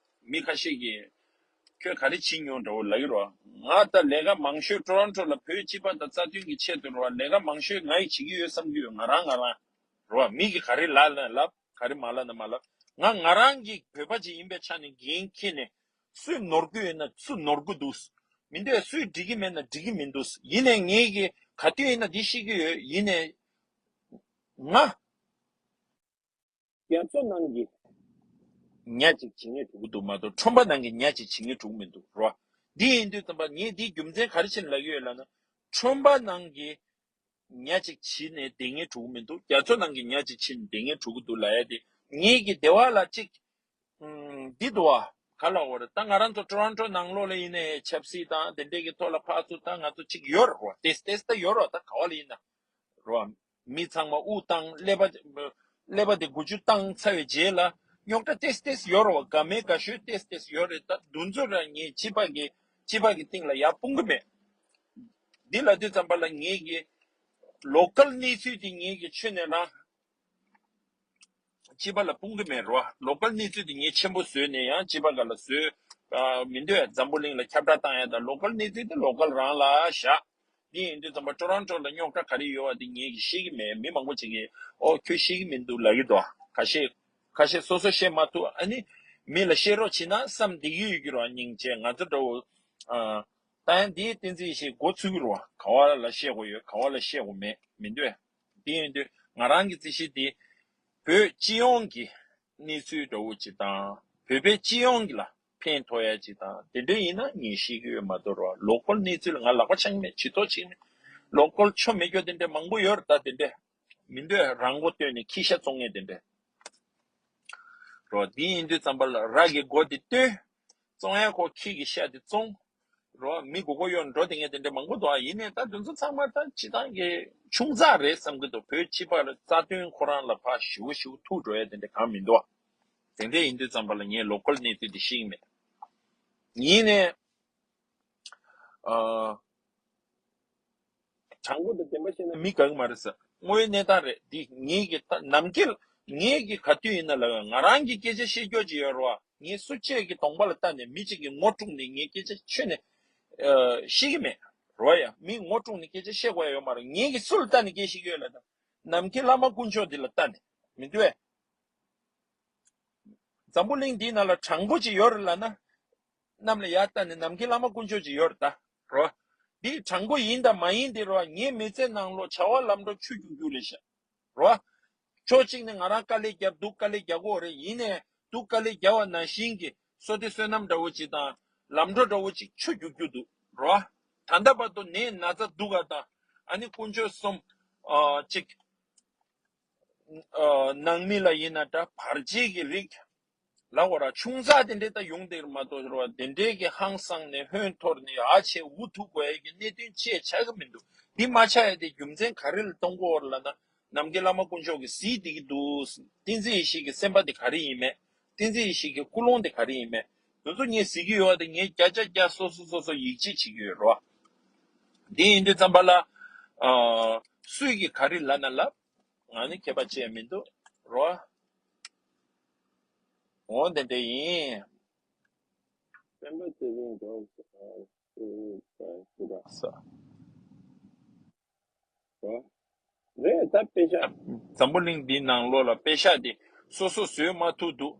མི་ཁ་ཤས་ཀྱིས་ཁྱོད་ག་རེ་བྱེད་མྱོང་འདྲ་བོ་ལབ་ཀྱི་རོ། ང་ད་ལས་ཀ་མང་ཤོས་ཊོ་རོན་ཊོ་ལ་བོད་སྤྱི་པ་དང་རྩ་དོན་གྱི་ཆེད་དུ་རོ། ལས་ཀ་མང་ཤོས་ང་ཡིས་བྱེད་ཀྱི་ཡོད་བསམ་གྱི་ཡོད། ང་རང་ང་རང་རོ། མི་གིས་ག་རེ་ལབ་ན་ལབ། ག་རེ་མ་ལབ་ན་མ་ལབ། ང་ང་རང་གི་བོད་པ་ཅིག་ཡིན་པའི་ཆ་ནས་འགན་འཁྱེར་ནས་སུས་ནོར་གྱི་ཡོད་ན་སུ་ནོར་གྱི་འདུག་མི་འདོད་སུས་འགྲིག་གི་མེད་ན་འགྲིག་གི་མི་འདུག་ཡིན་ནའི་ངེད་ཀྱིས་ག་དུས་ཡིན་ན་འདི་ཤེས་ཀྱི་ཡོད། ཡིན་ནའི་ང་རྒྱ་མཚོ་ནང་གི་ཉ་ཅིག་བྱེད་ངེས་འགྲོ་གི་འདུག་མ་གཏོགས་ཁྲོན་པ་ནང་གི་ཉ་ཅིག་བྱེད་ངེས་འགྲོ་གི་མི་འདུག་རོ། འདི་ཡིན་དུས་ཙམ་པ་ངས་འདིའི་རྒྱུ་མཚན་ག་རེ་བྱས་ནས་ལབ་ཀྱི་ཡོད་ལབ་ན། ཁྲོན་པ་ནང་གི་ཉ་ཅིག་བྱེད་ནས་བསྡད་ངེས་འགྲོ་གི་མི་འདུག་རྒྱ་མཚོ་ནང་གི་ཉ་ཅིག་བྱེད་ནས་བསྡད་ངེས་འགྲོ་གི་འདུག་ལབ་ཡ་དེ་ངེད་ཀྱི་སྡེ་བ་ལ་ཅིག་ཨུམ། འདི་འདུག་བ། ག་ལ་འོ་རེད། ད་ང་རང་ཚོ་ཊོ་རོན་ཊོ་ནང་ལོགས་ལ་ཡིན་ནའི་ཆབ་སྲིད་དང་དེ་འདྲས་ཀྱི་ཐོག་ལ་ཕར་ཚུར་ད་ང་ཚོ་ཅིག་ཡོད་རེད་བ། ཏེས་ཏེས་ད་ཡོད་རེད་བ། ད་ག་བ་ལ་ཡིན་ན་རེད་བ། མི་ཚང་མ་དབུགས་བཏང་ཀླད་པ་ཀླད་པ་དེ་འགུལ་སྐྱོད་བཏང་ཚར་བའི་རྗེས་ལ་རྙོག་དྲ་ཏེས་ཏེས་ཡོད་རེད་བ། དགའ་མེད་དགའ་ཤོས་ཏེས་ཏེས་ཡོད་རེད། ད་འདུ་འཛོམས་ར་ངས་སྤྱི་པ་གི་སྤྱི་པ་གི་སྟེང་ལ་ཡར་སྤུངས་གི་མེད། འདི་ལབ་དུས་ཙམ་པ་ལ་ངེད་ཀྱི་ལོ་ཀལ་གནས་ཚུལ་དེ་ངེད་ཀྱི་ཁྱོན་ནས་རང་སྤྱི་པ་ལ་སྤུངས་ཀྱི་མེད་རོ། ལོ་ཀལ་གནས་ཚུལ་དེ་ངས་ཆེན་པོ་བཟོས་ནས་ཡང་སྤྱི་པ་སྒང་ལ་བཟོས། ཨ་མི་འདོད་འཛམ་བུ་གླིང་ལ་ཁྱབ་བསྒྲགས་བཏང་ཡ་དང་། ལོ་ཀལ་གནས་ཚུལ་དེ་ལོ་ཀལ་རང་ལ་བཞག་འདི་ཡིན་དུས་ཙམ་པ་ཊོ་རོན་ཊོ་ལ་རྙོག་དྲ་ག་རེ་ཡོད་པ་དེ་ངས་ཀྱིས་ཤེས་ཀྱི་མེད། མི་མང་པོ་ཅིག་གིས་ཨོ་ཁྱོད་ཤེས་ཀྱི་མི་འདུག་ལབ་ཀྱི་འདུག་ཁ་ཤས་ཁ་ཤས་སོ་སོ་བཤད་མ་ཐུབ། ཨ་ནི་མི་ལ་བཤད་རོགས་བྱེད་ན་བསམ་བསྡད་ཀྱི་ཡོད་ཀྱི་རོ། སྙིང་རྗེ། ང་ཚོ་འདྲ་བོ་ཨ་ད་ཡང་འདིའི་བསྟན་འཛིན་ཡེ་ཤེས་འགོ་ཚུགས་ཀྱི་རོ། ག་བ་ལ་བཤད་དགོས་ཡོད། ག་བ་ལ་བཤད་དགོས་མེད་མི་འདོད། དེ་ཡིན་དུས་ང་རང་གི་རྩིས་གཞི་དེ་བོད་སྤྱི་ཡོངས་ཀྱི་གནས་ཚུལ་འདྲ་བོ་ཅིག་དང་། བོད་པའི་སྤྱི་ཡོངས་ཀྱི་ལ་ཕན་ཐོགས་ཡ་ཅིག་དང་། དེ་འདྲ་ཡིན་ན་ངས་ཤེས་ཀྱི་ཡོད་མ་གཏོགས་རོ། ལོ་ཀལ་གནས་ཚུལ་ལ་ང་ལག་པ་འཆང་མེད། ཇུས་གཏོགས་བྱེད་མེད། ལོ་ཀལ་ཆོ་མེད་རྒྱུ་དེ་འདྲ་མང་པོ་ཡོད་རེད། ད་དེ་འདྲ་མི་འདོད། རང་མགོ་བཏོན་ནས་ཁྱི་ཤ་བཙོང་མཁན་དེ་འདྲ་རོ། དེ་ཡིན་དུས་ཙམ་པ་ལ་ར་གི་མགོ་དེ་བཏོན། བཙོང་ཡ་ཁོ་ཁྱི་གི་ཤ་དེ་བཙོང་། རོ། མི་མགོ་སྐོར་གཡོག་འགྲོ་དེ་ངས་དེ་འདྲ་མང་པོ་འདུག་ཨ། ཡིན་ནའི་ད་དེ་ཚོ་ཚང་མ་ད་སྤྱི་བཏང་གི་ཆུང་ཙག་རེད་བསམ་གི་འདུག་བོད་སྤྱི་པ་ལ་རྩ་དོན་ཁོ་རང་ལ་ཕར་ཞུ་ཞུ་ཐུག་འགྲོ་ཡ་དེ་འདྲ་གང་མི་འདུག་ཨ། དེ་འདྲ་ཡིན་དུས་ཙམ་པ་ལ་ངས་ལོ་ཀལ་གནས་ཚུལ་དེ་ཤེས་ཀྱི་མེད། ཡིན་ནའི། ཨ། དྲང་པོ་དང་བདེན་པ་བཤད་ན་མི་དགའ་གི་མ་རེད་ཟེར། དངོས་ཡོད་གནས་སྟངས་རེད། འདི་ངེད་ཀྱི་ད་ནམ་རྒྱུན་ངེད་ཀྱི་ག་དུས་ཡིན་ན་ལ་ང་རང་གི་སྐད་ཆ་བཤད་རྒྱུ་ཅིག་ཡོད་རེད་བ། ངས་སུ་གཅིག་གི་གདོང་པ་ལ་ལྟ་ནས་མི་གཅིག་གི་ངོ་དཀྲུགས་ནས་ངས་སྐད་ཆ་ཆོད་ནས་ཨ་བཤད་ཀྱི་མེད་རེད་བ། ཡ་མི་ངོ་དཀྲུགས་ནས་སྐད་ཆ་བཤད་དགོས་ཡ་ཡོད་མ་རེད། ངེད་ཀྱིས་སུ་ལ་ལྟ་ནས་སྐད་བཤད་ཀྱི་ཡོད་ལ་ད་ནམ་མཁའི་བླ་མ་དཀོན་མཆོག་འདི་ལ་ལྟ་ནས་མི་འདུག་བས། འཛམ་བུ་གླིང་འདིའི་ནང་ལ་དྲང་པོ་ཅིག་ཡོད་རེད་ལབ་ན། གནམ་ལ་ཡར་ལྟ་ནས་ནམ་མཁའི་བླ་མ་དཀོན་མཆོག་ཅིག་ཡོད་རེད་ད། རོ། འདི་དྲང་པོ་ཡིན་དང་མ་ཡིན་དེ་རོ། ངའི་མི་ཚེ་ནང་ལོགས་བྱ་བ་ལམ་འགྲོ་ཆུ་རྒྱུག་རྒྱུག་རེད་ཤག་རོ། ཕྱོགས་གཅིག་ནས་ང་རང་དཀའ་ལས་བརྒྱབ་འདུག་དཀའ་ལས་རྒྱག་གི་ཡོད་རེད། ཡིན་ནའི་འདུག་དཀའ་ལས་རྒྱག་པ་ནང་བཞིན་གྱི་བསོད་བདེ་བསོད་ནམས་འདྲ་བོ་ཅིག་དང་ལམ་འགྲོ་འདྲ་བོ་ཅིག་ཆུ་རྒྱུག་རྒྱུག་འདུག་རོ། ད་ལྟ་བར་དུ་ནད་ན་ཚ་སྡུག་ག་དང་ཨ་ནི་དཀོན་མཆོག་གསུམ་ཨ་ཅིག་ཨ་ནང་མི་ལ་ཡིན་ན་འདྲ་བར་ཆད་ཀྱི་རིགས་ལ་འོ་ར་ཆུང་ཙག་དེ་འདྲའི་ད་ཡོང་དེ་མ་གཏོགས་ར་དེ་འདྲའི་གི་ཧང་སངས་ནས་ཧོན་འཐོར་ནས་ཨ་ཆེ་འུ་ཐུག་དགོས་ཡ་གི་གནད་དོན་ཅིག་ཆགས་ཀྱི་མི་འདུག་འདི་མ་ཆགས་ཡ་དེ་རྒྱུ་མཚན་ག་རེ་ལ་གཏོང་གི་ཡོད་རེད་ལབ་ན། ནམ་མཁའི་བླ་མ་དཀོན་མཆོག་གིས་གཟིགས་བསྡད་ཀྱི་འདུག་བསྟན་འཛིན་ཡེ་ཤེས་ཀྱི་སེམས་པ་དེ་ག་རེ་ཡིན་མེད། བསྟན་འཛིན་ཡེ་ཤེས་ཀྱི་ཀུན་སློང་དེ་ག་རེ་ཡིན་མེད། དེ་ཚོ་ངས་གཟིགས་ཀྱི་ཡོད་དེ་ངས་བརྒྱ་ཆ་བརྒྱ་སོ་སོ་སོ་སོ་ཡིད་ཆེས་བྱེད་ཀྱི་ཡོད་རེད་བ། འདི་ཡིན་དུས་ཙམ་པ་ལ་ཨ་སུས་ཀྱིས་ག་རེ་ལབ་ན་ལབ། ང་ནི་ཁྱད་པར་ཅི་ཡང་མི་འདུག་རོ། འོ་དེ་འདྲ་ཡིན། སྤེན་པ་ཚེ་རིང་འགྲོ་ས། རེད་ད་པེ་ཤག་འཛམ་བུ་གླིང་འདིའི་ནང་ལོགས་ལ་པེ་ཤག་འདི་སོ་སོ་བཟོས་མ་ཐུབ་འདུག་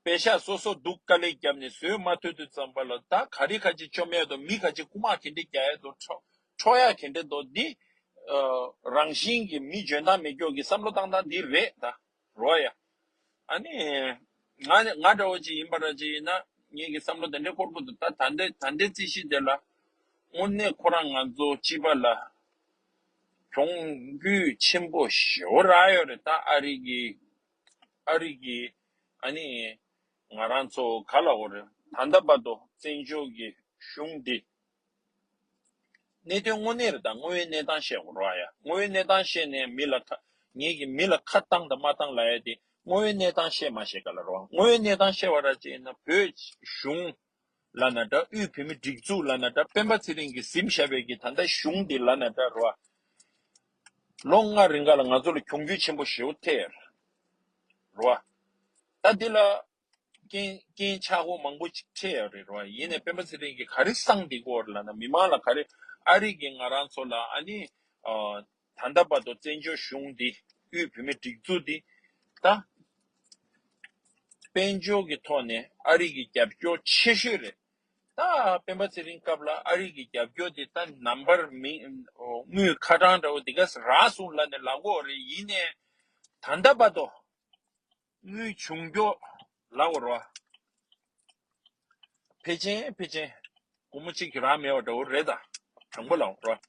པེ་ཤག་སོ་སོ་འདུག་དཀའ་ལས་བརྒྱབ་ནས་བཟོས་མ་ཐུབ་དུས་ཙམ་པ་ལ་ད་ག་རེ་ག་ཅིག་བཅོམ་ཡས་འདུག་མི་ག་ཅིག་རྐུ་མ་ག་འདྲ་རྒྱག་ཡས་འདུག་འཕྲོག་འཕྲོག་ཡ་ག་འདྲ་འདུག་འདི་ཨ་རང་བཞིན་གྱི་མི་འཇོན་ཐང་མེད་མཁན་གྱི་བསམ་བློ་བཏང་སྟངས་འདི་རེད་ད། རོ་ཡ། ཨ་ནི། ང་ང་འདྲ་བོ་ཅིག་ཡིན་པ་འདྲ་ཅིག་ཡིན་ན་ངེད་ཀྱི་བསམ་བློ་དེ་འདྲའི་སྐོར་པོ་འདུག་ད་ད་ལྟའི་ད་ལྟའི་རྩིས་གཞི་དེ་ལ་དངོས་གནས་ཁོ་རང་ང་ཚོ་སྤྱི་པ་ལ་གྱོང་གུད་ཆེན་པོ་ཞེ་པོ་རག་ཡོད་རེད། ད་ཨ་རི་གི་ཨ་རི་གི་ཨ་ནི་ང་རང་ཚོ་ག་ལ་འོ་རེད། ད་ལྟ་བར་དུ་བཙན་བྱོལ་གྱི་གཞུང་འདི། གནད་དོན་དངོས་གནས་རེད་ད། དངོས་ཡོད་གནས་སྟངས་བཤད་དགོས་རེད་བ་ཡ། དངོས་ཡོད་གནས་སྟངས་བཤད་ནས་མི་ལ་ཁ། ངེད་ཀྱིས་མི་ལ་ཁ་བཏང་དང་མ་བཏང་ལབ་ཡ་དེ་དངོས་ཡོད་གནས་སྟངས་བཤད་མ་བཤད་ག་ལ་རེད་བ། དངོས་ཡོད་གནས་སྟངས་བཤད་པ་ར་ཅིག་ཡིན་ན་བོད་གཞུང་ལབ་ན་འདྲ། དབུས་བོད་མིའི་སྒྲིག་འཛུགས་ལབ་ན་འདྲ། སྤེན་པ་ཚེ་རིང་གིས་འཛིན་བཞག་པའི་གི་ད་ལྟ་གཞུང་འདི་ལབ་ན་འདྲ་རེད་བ། ལོ་ལྔ་རིང་ག་ལ་ང་ཚོ་ལ་གྱོང་གུད་ཆེན་པོ་ཞེ་པོ་ཐེབས་ཡོད་རེད་བ། ད་འདི་ལ། རྐྱེན་རྐྱེན་ཆག་སྒོ་མང་པོ་ཅིག་འཕྲད་ཡོད་རེད་རོ། ཡིན་ནའི་སྤེན་པ་ཚེ་རིང་གིས་ག་རེ་གསང་བསྡད་ཀྱི་ཡོད་རེད་ལབ་ན། མི་མང་ལ་ག་རེ། ཨ་རི་གིས་ང་རང་ཚོ་ལ་ཨ་ནི་ཨ་ད་ལྟ་བར་དུ་བཙན་བྱོལ་གཞུང་འདི་དབུས་བོད་མིའི་སྒྲིག་འཛུགས་འདི་ད་དཔལ་འབྱོར་གྱི་ཐོག་ནས་ཨ་རི་གི་རྒྱབ་སྐྱོར་ཆེ་ཤོས་རེད། ད་སྤེན་པ་ཚེ་རིང་སྐབས་ལ་ཨ་རི་གི་རྒྱབ་སྐྱོར་འདི་ད་ནམ་བར་མི་དངུལ་ཁ་གྲངས་འདྲ་བོ་འདི་ག་རག་སོང་ལབ་ནས་ལབ་ཀྱི་ཡོད་རེད། ཡིན་ནའི་ད་ལྟ་བར་དུ། དངུལ་བྱུང་མགྱོགས་ལབ་དགོས་རེད་བ། ཕལ་ཆེར་ཕལ་ཆེར་སྒོར་མོ་གཅིག་གིས་རག་མེད་པ་འདྲ་བོ་རེད་ད། དྲང་པོ་ལབ་དགོས་རེད་བ།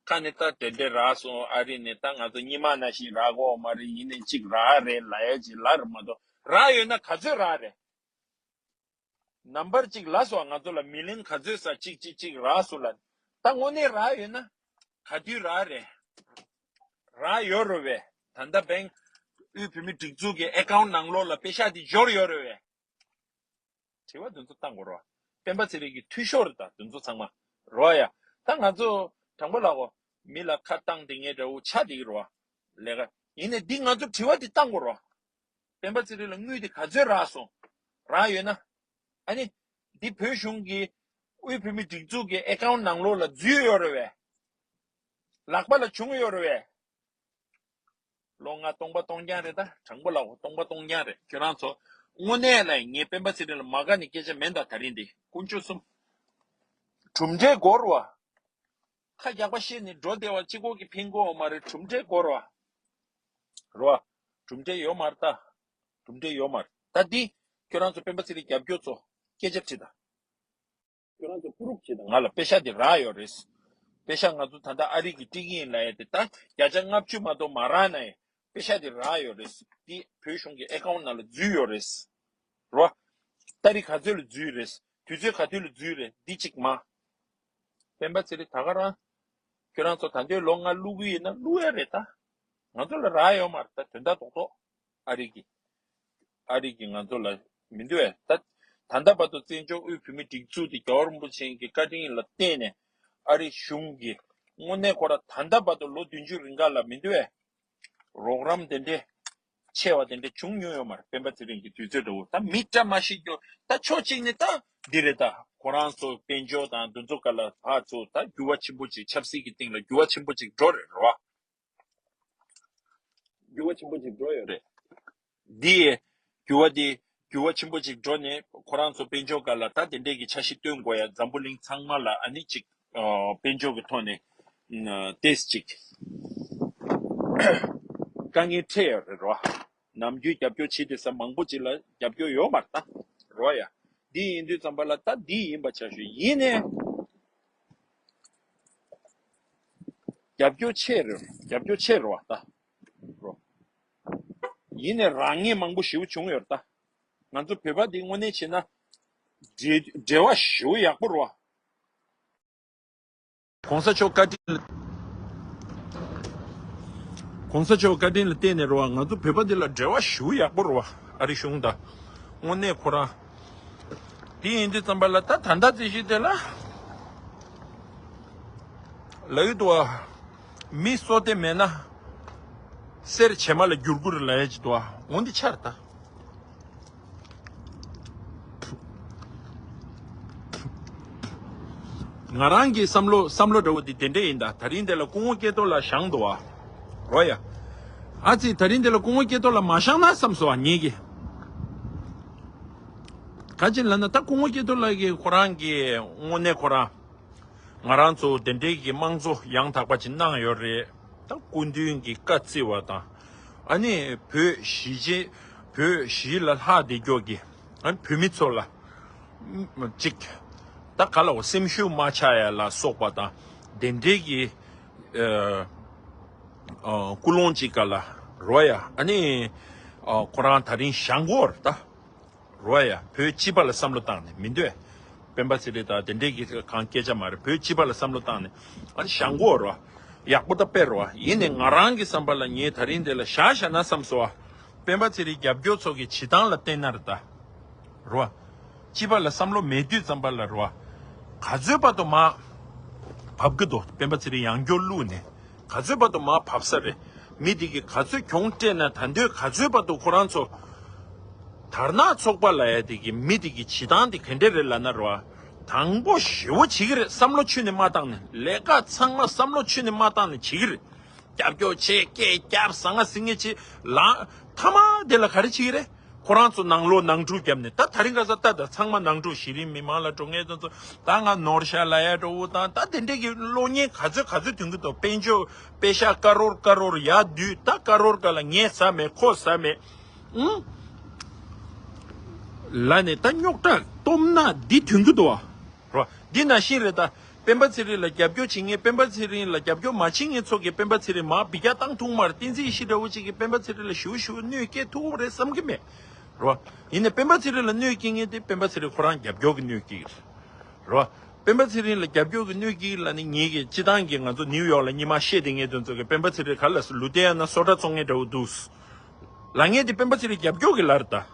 ཁ་ནས་ད་དེ་འདྲས་རག་སོང་། ཨ་རི་ནས་ད་ང་ཚོ་སྔོན་མ་ནང་བཞིན་རག་གི་ཡོད་མ་རེད། ཡིན་ནའི་གཅིག་རག་རེད་ལབ་ཡ་ཅིག་ལབ་རེད་མ་གཏོགས། རག་ཡོད་ན་ག་ཚོད་རག་རེད། ནམ་བར་གཅིག་ལབ་སོང་། ང་ཚོ་ལ་མི་ལན་ག་ཚོད་ཟེར་གཅིག་གཅིག་གཅིག་རག་སོང་ལབ། ད་དངོས་གནས་རག་ཡོད་ན་ག་དུས་རག་རེད། རག་ཡོད་རེད་བས། ད་ལྟ་བེང་། དབུས་བོད་མིའི་སྒྲིག་འཛུགས་ཀྱི་ཨེ་ཀའུན་ཊི་ནང་ལོགས་ལ་པེ་ཤག་དེ་འབྱོར་ཡོད་རེད་བས། དྲི་བ་དེ་ཚོ་བཏང་དགོས་རེད་བ། སྤེན་པ་ཚེ་རིང་གི་འཐུས་ཤོར་རེད་ད། དེ་ཚོ་ཚང་མ་རེད་བ་ཡ། ད་ང་ཚོ་དྲང་པོ་ལབ་དགོས། མི་ལ་ཁ་བཏང་དེ་ངས་འདྲ་བོ་ཆགས་བསྡད་ཀྱི་རེད་བ། ལས་ཀ་ཡིན་ནའི་འདི་ང་ཚོ་དྲི་བ་དེ་བཏང་དགོས་རེད་བ། སྤེན་པ་ཚེ་རིང་ལ་དངུལ་དེ་ག་ཚོད་རག་སོང་། རག་ཡོད་ན། ཨ་ནི། འདི་བོད་གཞུང་གི་དབུས་བོད་མིའི་སྒྲིག་འཛུགས་ཀྱི་ཨེ་ཀའུན་ཊི་ནང་ལོགས་ལ་འཛུལ་ཡོད་རེད་བས། ལག་པ་ལ་བྱུང་ཡོད་རེད་བས། ལོ་ལྔ་སྟོང་པ་སྟོང་རྐྱང་རེད་ད། དྲང་པོ་ལབ་དགོས། སྟོང་པ་སྟོང་རྐྱང་རེད། ཁྱོད་རང་ཚོ། དངོས་གནས་ལ་ངས་སྤེན་པ་ཚེ་རིང་ལ་མ་དགའ་ནས་སྐད་ཆ་མིན་ད། ད་རིང་འདི་དཀོན་མཆོག་གསུམ། གྲུབ་འབྲས་དགོས་རེད་བ། ཁ་རྒྱག་པ་བཤད་ནས་འགྲོ་བདེ་བ་གཅིག་པོ་གིས་ཕན་གྱི་ཡོད་མ་རེད། གྲུབ་འབྲས་དགོས་རེད་བ། རེད་བ། གྲུབ་འབྲས་ཡོད་མ་རེད་ད། གྲུབ་འབྲས་ཡོད་མ་རེད། ད་འདི་ཁྱོད་རང་ཚོ་སྤེན་པ་ཚེ་རིང་རྒྱབ་སྐྱོར་ཚོ་སྐད་ཆ་དྲིས་དང་། ཁྱོད་རང་ཚོ་པུ་རུབ་བྱེད་དང་། ང་ལ་པེ་ཤག་དེ་རག་ཡོད་རེད། པེ་ཤག་ང་ཚོ་ད་ལྟ་ཨ་རི་གིས་སྤྲད་ཀྱི་ཡིན་ལབ་ཡ་དེ་ད་བརྒྱ་ཆ་ལྔ་བཅུ་མ་གཏོགས་མ་རག་ན་ཡང་པེ་ཤག་དེ་རག་ཡོད་རེད། འདི་བོད་གཞུང་གི་ཨེ་ཀའུན་ཊི་ནང་ལ་འཛུལ་ཡོད་རེད། རོ། ཏ་རིག་ག་ཚོད་ལ་འཛུལ་རེད། དུས་ཚོད་ག་དུས་ལ་འཛུལ་རེད། འདི་གཅིག་མ། སྤེན་པ་ཚེ་རིང་ད་ག་རང་། ཁྱོད་རང་ཚོ་ད་འདོད་ལོ་ལྔ་བླུག་གི་ཡིན་ན་བླུག་ཡ་རེད་ད། ང་ཚོ་ལ་རག་ཡོད་མ་རེད་ད། དོན་དག་རྡོག་རྡོག་ཨ་རི་གི། ཨ་རི་གི་ང་ཚོ་ལ་མི་འདུག་བས་ད། ད་ལྟ་བར་དུ་བཙན་བྱོལ་དབུས་བོད་མིའི་སྒྲིག་འཛུགས་དེ་རྒྱལ་བ་རིན་པོ་ཆེ་གི་བཀའ་དྲིན་ལ་བརྟེན་ནས་ཨ་རི་གཞུང་གིས་དངོས་གནས་ཁོ་རང་ད་ལྟ་བར་དུ་ལོ་བདུན་ཅུ་རིང་ག་ལ་མི་འདུག་བས། རོགས་རམ་དེ་འདྲས་ཆེ་བ་དེ་འདྲས་བྱུང་མྱོང་ཡོད་མ་རེད། སྤེན་པ་ཚེ་རིང་གི་དུས་ཚོད་འདྲ་བོ་ད་མི་བཀྲ་མ་ཤིས་རྒྱུ་ད་ཕྱོགས་གཅིག་ནས་ད་འདི་རེད་ད། ཁོ་རང་ཚོ་དཔལ་འབྱོར་དང་འདི་ཚོ་ག་ལ་ཕར་ཚུར་ད་འགྱུར་བ་ཆེན་པོ་ཅིག་ཆབ་སྲིད་ཀྱི་སྟེང་ལ་འགྱུར་བ་ཆེན་པོ་ཅིག་འགྲོ་རེད་རོ། འགྱུར་བ་ཆེན་པོ་ཅིག་འགྲོ་ཡོད་རེད། འདི་ཡི་འགྱུར་བ་འདི་འགྱུར་བ་ཆེན་པོ་ཅིག་འགྲོ་ནས་ཁོ་རང་ཚོ་དཔལ་འབྱོར་སྒང་ལ་ད་དེ་འདྲས་ཀྱི་འཆར་གཞི་བཏོན་དགོས་ཡ། འཛམ་བུ་གླིང་ཚང་མ་ལ་ཨ་ནི་ཅིག་ཨ་དཔལ་འབྱོར་གྱི་ཐོག་ནས་ཨ་ཏེས་ཅིག་དཀའ་ངལ་འཕྲད་ཡོད་རེད་རོ། ནམ་རྒྱུན་རྒྱབ་སྐྱོར་བྱེད་བསྡད་ས་མང་པོ་ཅིག་ལ་རྒྱབ་སྐྱོར་ཡོད་མ་རེད་ད་རོ་ཡ། འདི་ཡིན་དུས་ཙམ་པ་ལ་ད་འདི་ཡིན་པ་ཆ་ཞུ་ཡིན་ནས། རྒྱབ་སྐྱོར་ཆེ་རེད། རྒྱབ་སྐྱོར་ཆེ་རེད་བ་ད། རོ། ཡིན་ནས་རང་ཉིད་མང་པོ་ཞེ་པོ་བྱུང་ཡོད་རེད་ད། ང་ཚོ་བོད་པ་འདི་དངོས་གནས་བྱས་ན་འབྲེལ་འབྲེལ་བ་ཞེ་པོ་ཡག་པོ་རེད་བ། གོང་ས་མཆོག་བཀའ་དྲིན། གོང་ས་མཆོག་བཀའ་དྲིན་ལ་བརྟེན་ནས་རེད་བ། ང་ཚོ་བོད་པ་འདི་ལ་འབྲེལ་བ་ཞེ་པོ་ཡག་པོ་རེད་བ། ཨ་རི་གཞུང་དང་། དངོས་གནས་ཁོ་རང་། དེ་ཡིན་དུས་ཙམ་པ་ལ་ད་ད་ལྟ་རྩིས་གཞི་དེ་ལ། ལབ་ཀྱི་འདུག་བ། མི་སོ་དེ་མེད་ན། གསེར་བྱེ་མ་ལ་འགྱུར་གྱི་རེད་ལབ་ཡ་ཅིག་འདུག་བ། འོ་འདི་ཆ་རེད་ད། ང་རང་གི་བསམ་བློ་བསམ་བློ་འདྲ་བོ་འདི་དེ་འདྲས་ཡིན་ད། ད་རིང་དེ་ལ་སྐུ་ངོ་སྐལ་རྡོར་ལགས་བཞེངས་འདུག་བ། རོ་ཡ། ཨ་ཙི་ད་རིང་དེ་ལ་སྐུ་ངོ་སྐལ་རྡོར་ལགས་མ་བཞེངས་ན་བསམ་སོང་བ་ངེད་ཀྱི། ག་ཅི་ལབ་ན་ད་སྐུ་ངོ་སྐལ་རྡོར་ལགས་ཀྱིས་ཁོ་རང་གི་དངོས་གནས་ཁོ་རང་ང་རང་ཚོ་དེ་འདྲའི་གི་དམངས་གཙོ་ཡང་དག་པ་ཅིག་གནང་ཡོད་རེད། ད་སྐུ་མདུན་གྱི་བཀའ་བརྩི་བ་དང་། ཨ་ནི་བོད་གཞིས་བྱེས་བོད་གཞིས་ལ་ལྷག་བསྡད་རྒྱུ་གི་ཨ་ནི་བོད་མི་ཚོ་ལ་ཅིག་ད་ག་ལ་འོ་སེམས་ཤུགས་མ་ཆག་ཡ་ལ་སོགས་པ་དང་དེ་འདྲའི་གི་ཨ་ཨ་ཀུན་སློང་ཅིག་ག་ལ་རོ་ཡ། ཨ་ནི་ཨ་ཁོ་རང་ད་རིང་བཞེངས་གོ་རེད་ད། རོ་ཡ། བོད་སྤྱི་པ་ལ་བསམ་བློ་བཏང་ནས་མི་འདོད། སྤེན་པ་ཚེ་རིང་དང་དེ་འདྲས་ཀྱི་གང་སྐད་ཆ་མ་རེད། བོད་སྤྱི་པ་ལ་བསམ་བློ་བཏང་ནས་ཨ་ནི་བཞེངས་གོ་རོ། ཡག་པོ་ད་དཔེ་རོ། ཡིན་ནས་ང་རང་གི་བསམ་པ་ལ་ངས་ད་རིང་དེ་ལ་བཞག་བཞག་ན་བསམ་སོང་བ། སྤེན་པ་ཚེ་རིང་རྒྱབ་སྐྱོར་ཚོ་གི་བྱེད་སྟངས་ལ་བལྟས་ན་རེད་ད། རོ། སྤྱི་པ་ལ་བསམ་བློ་མེད་དུས་ཙམ་པ་ལ་རོ། ག་ཚོད་བར་དུ་མ་བབ་གི་འདུག་སྤེན་པ་ཚེ་རིང་ཡང་བསྐྱར་བླུགས་ནས། ག་ཚོད་བར་དུ་མར་བབས་ས་རེད། མི་དེ་གིས་ག་ཚོད་གྱོང་སྤྲད་ན་ད་འདོད་ག་ཚོད་བར་དུ་ཁོ་རང་ཚོ། དར་ནག་ཚོགས་པ་ལབ་ཡ་དེ་གི་མི་དེ་གི་བྱེད་སྟངས་དེ་ག་འདྲས་རེད་ལབ་ན་རོ། དང་པོ་ཞེ་པོ་བྱེད་ཀྱི་རེད། བསམ་བློ་ཁྱོན་ནས་མ་བཏང་ནས་ལས་ཀ་ཚང་མ་བསམ་བློ་ཁྱོན་ནས་མ་བཏང་ནས་བྱེད་ཀྱི་རེད། རྒྱབ་སྐྱོར་བྱེད་སྐད་རྒྱབ་ཟང་ངེ་ཟིང་ངེ་བྱེད་ལ། མཐའ་མ་དེ་ལ་ག་རེ་བྱེད་ཀྱི་རེད། ཁོ་རང་ཚོ་ནང་ལོགས་ནང་འཁྲུག་བརྒྱབ་ནས་ད་དེ་རིང་ཁ་སང་ད་ད་ཚང་མ་ནང་འཁྲུག་གཞི་རིམ་མི་མང་ལ་འགྲོ་མཁན་དེ་ཚོ་ད་ང་ནོར་ཤག་ལབ་ཡ་འདྲ་བོ་དང་ད་དེ་འདྲས་ཀྱི་གློག་བརྙན་ག་ཚོད་ག་ཚོད་ཐོན་གྱི་འདུག་དཔལ་འབྱོར་པེ་ཤག་ཀ་རོར་ཀ་རོར་ཡར་བསྡུས་ད་ཀ་རོར་ག་ལ་ངས་ཟ་མེད་ཁོས་ཟ་མེད། ཨང་། ལབ་ནས་ད་རྙོག་དྲ་སྟོབས་ན་འདི་ཐོན་གྱི་འདུག་བ། རོ། འདི་ནང་བཞིན་རེད་ད། སྤེན་པ་ཚེ་རིང་ལ་རྒྱབ་སྐྱོར་བྱེད་མཁན་སྤེན་པ་ཚེ་རིང་ལ་རྒྱབ་སྐྱོར་མ་བྱེད་མཁན་ཚོ་གིས་སྤེན་པ་ཚེ་རིང་མར་འབུད་རྒྱག་བཏང་ཐུབ་མ་རེད། བསྟན་འཛིན་ཡེ་ཤེས་འདྲ་བོ་ཅིག་གིས་སྤེན་པ་ཚེ་རིང་ལ་ཞུ་ཞུ་གནོད་སྐྱེལ་ཐུབ་རེད་བསམ་གྱི་མེད། རོ། ཡིན་ནའི་སྤེན་པ་ཚེ་རིང་ལ་གནོད་སྐྱེལ་མཁན་དེ་སྤེན་པ་ཚེ་རིང་ཁོ་རང་རྒྱབ་སྐྱོར་གྱི་གནོད་སྐྱེལ་གྱི་རེད། རོ། སྤེན་པ་ཚེ་རིང་ལ་རྒྱབ་སྐྱོར་གྱི་གནོད་སྐྱེལ་ལ་ནི་ངེད་ཀྱི་སྤྱི་བཏང་གི་ང་ཚོ་ནིའུ་ཡོག་ལ་ཉི་མ་བཤད་བསྡད་མཁན་དེ་ཚོ་གིས་སྤེན་པ་ཚེ་རིང་ག་ལ་ལུ་ཏེ་ཡ་ན་སོ་ཊ་བཙོང་མཁན་འདྲ་བོ་འདུག་ལབ་མཁན་དེ་སྤེན་པ་ཚེ་རིང་རྒྱབ་སྐྱོར་གྱི་ལབ་རེད་ད།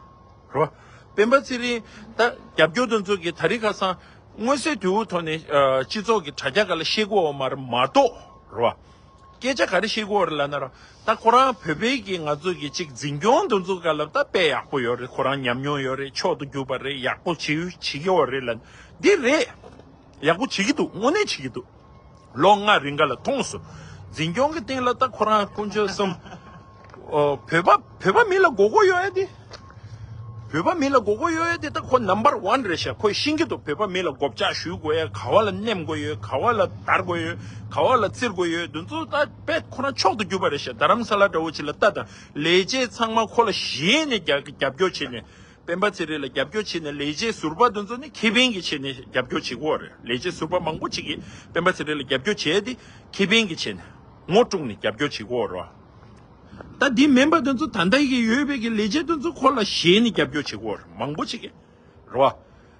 རོ། སྤེན་པ་ཚེ་རིང་ད་རྒྱབ་སྐྱོར་དེ་ཚོ་གིས་ད་རིང་ཁ་སང་མངོན་གསལ་དོད་པོའི་ཐོག་ནས་ཨ་སྤྱི་ཚོགས་ཀྱི་དྲ་རྒྱ་སྒང་ལ་བཤད་ཀྱི་ཡོད་མ་རེད་མ་གཏོགས། རོ། སྐད་ཆ་ག་རེ་བཤད་ཀྱི་ཡོད་རེད་ལབ་ན་རོ། ད་ཁོ་རང་བོད་པའི་གི་ང་ཚོ་གི་ཅིག་འཛིན་སྐྱོང་དེ་ཚོ་སྒང་ལ་ད་དཔེ་ཡག་པོ་ཡོད་རེད། ཁོ་རང་ཉམས་མྱོང་ཡོད་རེད། མཆོག་ཏུ་གྱུར་པ་རེད། ཡག་པོ་བྱེད་བྱེད་ཀྱི་ཡོད་རེད་ལབ། འདི་རེད། ཡག་པོ་བྱེད་ཀྱི་འདུག་དངོས་གནས་བྱེད་ཀྱི་འདུག་ལོ་ལྔ་རིང་ག་ལ་མཐོང་སོང་། འཛིན་སྐྱོང་གི་སྟེང་ལ་ད་ཁོ་རང་དཀོན་མཆོག་གསུམ། ཨོ། བོད་པ་བོད་པ་མི་ལ་མགོ་སྐོར་ཡོད་ཡ་དེ། བོད་པ་མི་ལ་མགོ་སྐོར་ཡོད་ཡ་དེ་ད་ཁོ་ནམ་བར་ཝན་རེད་ཤག་ཁོས་ཤེས་ཀྱི་འདུག་བོད་པ་མི་ལ་མགོ་བཅག་གཞུ་དགོས་ཡ། ག་བ་ལ་མནན་དགོས་ཡོད། ག་བ་ལ་བརྡར་དགོས་ཡོད། ག་བ་ལ་བཙིར་དགོས་ཡོད། འདི་ཚོ་ད་དཔེ་ཁོ་རང་མཆོག་ཏུ་གྱུར་པ་རེད་ཤག་རྡ་རམ་ས་ལ་འདྲ་བོ་ཅིག་ལ་ལྟ་དང་། ལས་བྱེད་ཚང་མ་ཁོ་ལ་ཞེན་ནས་རྒྱབ་རྒྱབ་སྐྱོར་བྱས་ནས། སྤེན་པ་ཚེ་རིང་ལ་རྒྱབ་སྐྱོར་བྱས་ནས་ལས་བྱེད་ཟུར་པ་དེ་ཚོ་ནི་ཁེ་ཕན་གྱི་ཆེད་ནས་རྒྱབ་སྐྱོར་བྱེད་ཀྱི་ཡོད་རེད། ལས་བྱེད་ཟུར་པ་མང་པོ་ཅིག་གིས་སྤེན་པ་ཚེ་རིང་ལ་རྒྱབ་སྐྱོར་བྱས་ཏེ་ཁེ་ཕན་གྱི་ཆེད་ནས་ངོ་དཀྲུགས་ནས་རྒྱབ་སྐྱོར་བྱེད་ཀྱི་ཡོད་རེད། ད་འདི་མིན་པ་དེ་ཚོ་ད་ལྟ་གི་ཡོད་པའི་གི་ལས་བྱེད་དེ་ཚོ་ཁོ་ལ་ཞེན་ནས་རྒྱབ་སྐྱོར་བྱེད་ཀྱི་ཡོད་རེད། མང་པོ་ཅིག་གིས་རེད་བ།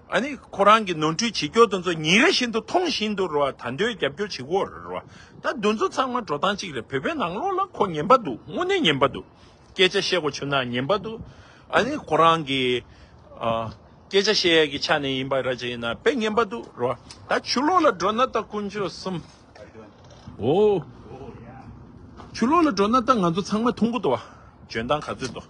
ཨ་ནི་ཁོ་རང་གི་ནོར་འཁྲུལ་བྱེད་རྒྱུ་དེ་ཚོ་ཉིན་རེ་བཞིན་དུ་མཐོང་བཞིན་དུ་རེད་བ། ད་འདོད་རྒྱབ་སྐྱོར་བྱེད་དགོས་རེད་བ། ད་འདི་ཚོ་ཚང་མ་འགྲོ་སྟངས་གཅིག་རེད། བོད་པའི་ནང་ལོགས་ལ་ཁོ་ངན་པ་འདུག་དངོས་གནས་ངན་པ་འདུག་སྐད་ཆ་བཤད་དགོས་བྱུང་ན་ངན་པ་འདུག་ཨ་ནི་ཁོ་རང་གི་ཨ། སྐད་ཆ་བཤད་ཡས་ཀྱི་ཆ་ནས་ཡིན་པ་ར་ཅིག་ཡིན་ན་དཔེ་ངན་པ་འདུག་རེད་བ། ད་ཕྱི་ལོགས་ལ་འགྲོ་ན་ད་དཀོན་མཆོག་གསུམ། འོ། ཕྱི་ལོགས་ལ་འགྲོ་ན་ད་ང་ཚོ་ཚང་མ་མཐོང་གི་འདུག་བ། འཇོན་ཐང་ག་ཚོད་འདུག་